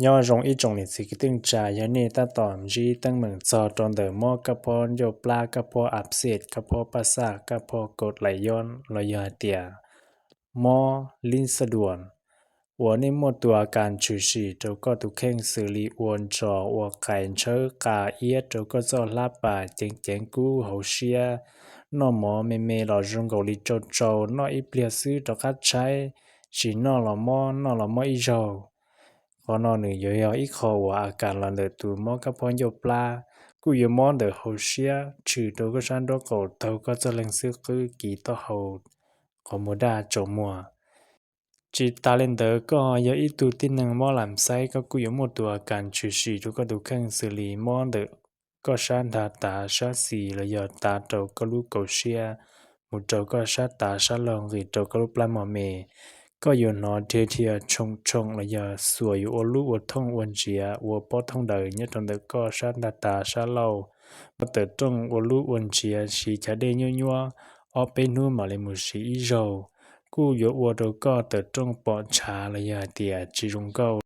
Nyob zoo ib tsoom niam txiv kwv tij neej tsa, yog nej tab tom ntsib teeb meem txog rau ntawm mob kab phob ncauj plab, kab phob ab xej, kab phob paj xaj, kab phob kaus dlais yob los yog hais tias mob lib xaj duas uas nej muaj tus a kas tshwm sim rau koj tus kheej xws li ua nrog ua qais, ntshawb qa iab rau koj txoj hlab pas, ceev ceev kub hauv siab, noj mov me me los zoo nkaus li tsau tsau, noj ib pliag xwb rov qab tshaib, tsis noj los mob, noj los mob ib zaug. Qhov no nws yuav yog ib qho uas a kas los ntawm tus mob kab phob ncauj plab, kuj yuav mob ntawm hauv siab, tshwm rau koj sab nraub qaum, taug koj txoj leeg xwb qwb, kiv taub hau, qhov muag daj, tsaus muag. Tsis tas li ntawd, koj yog ib tug tib neeg mob lam xaib, koj kuj yuav muaj tus a kas tshwm sim rau koj tus kheej xws li mob ntawm koj sab nta tav sab xis los yog tav rau koj lub kaum siab, mus rau koj sab tav sab laug nqis rau koj lub plab mos me. Koj yuav hnov dhia dhia tshoom tshoom los yog xuas yuav ua lub ua thooj ua ntsiav ua pob thooj daws nyob rau ntawm koj sab nta tav sab laug. Koj tawm rooj ua lub ua ntsiav siv chav dej nyuab nyuab, ob peb hnub mam li mus siv ib zaug, kuj yuav ua rau koj tawm rooj pom tshav los yog hais tias tsis zoo nkauj.